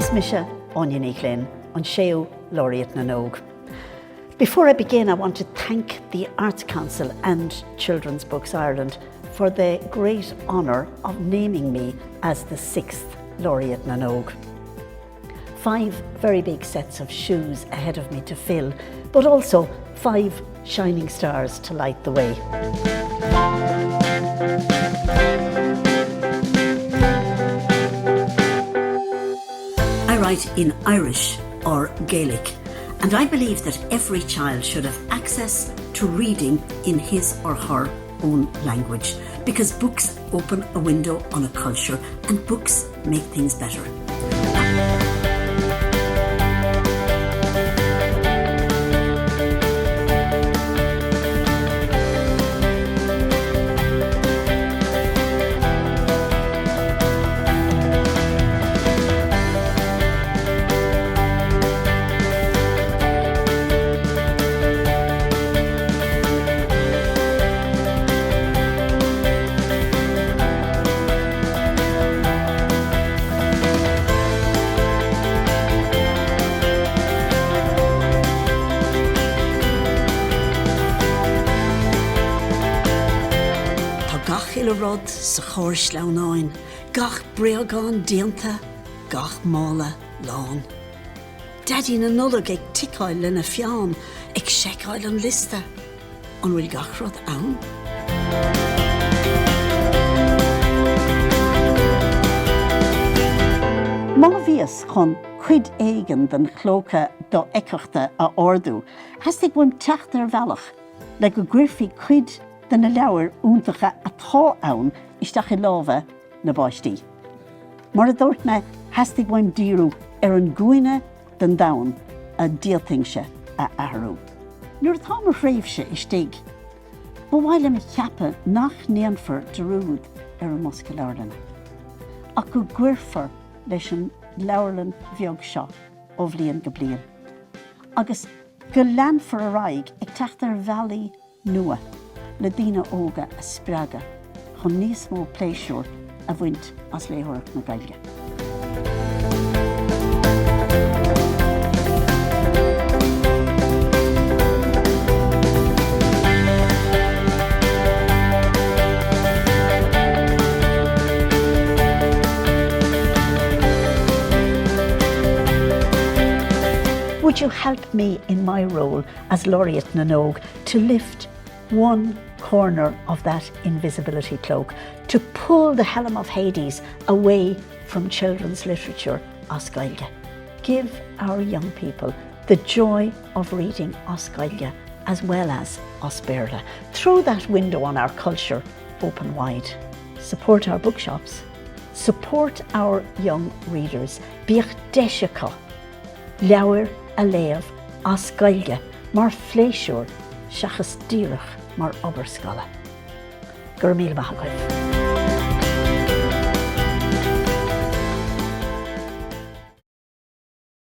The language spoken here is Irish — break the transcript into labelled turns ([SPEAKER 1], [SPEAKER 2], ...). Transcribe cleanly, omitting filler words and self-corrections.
[SPEAKER 1] Is mise Áine Ní Ghlinn, an séú Laureate na nÓg. Before I begin, I want to thank the Arts Council and Children's Books Ireland for the great honour of naming me as the sixth Laureate na nÓg. 5 very big sets of shoes ahead of me to fill, but also 5 shining stars to light the way. I write in Irish or Gaelic, and I believe that every child should have access to reading in his or her own language, because books open a window on a culture and books make things better. Tá gach uile rud sa charr sleamhnáin, gach bréagán déanta, gach mála lán. Daidí na Nollag ag ticeáil lena pheann, ag seiceáil an liosta. An bhfuil gach rud ann? Má bhíos chun cuid éigin den chlóca dofheictheachta a ardú, theastaigh uaim teacht ar bhealach le go gcuirfí cuid de na leabhair iontacha atá ann isteach i lámha na bpáistí. Mar a dúirt mé, theastaigh uaim díriú ar an gcúinne den domhan a d'fhéadfainnse a athrú. Nuair atá mo thréimhse istigh, ba mhaith liom a cheapadh nach ndéanfar dearúd ar an mbosca leabharlainne, ach go gcuirfear leis an leabharlann bheag seo ó bhliain go bliain, agus go leanfar ar aghaidh ag teacht ar bhealaí nua le daoine óga a spreagadh chun níos mó pléisiúir a bhaint as léitheoireacht na Gaeilge. Would you help me in my role as Laureate na nÓg to lift one corner of that invisibility cloak, to pull the helm of Hades away from children's literature as Gaeilge. Give our young people the joy of reading as Gaeilge as well as as Béarla. Throw that window on our culture open wide. Support our bookshops. Support our young readers. Bíodh deis acu leabhair a léamh as Gaeilge mar phléisiúr seachas díreach mar obair scoile. Go raibh míle maith agaibh.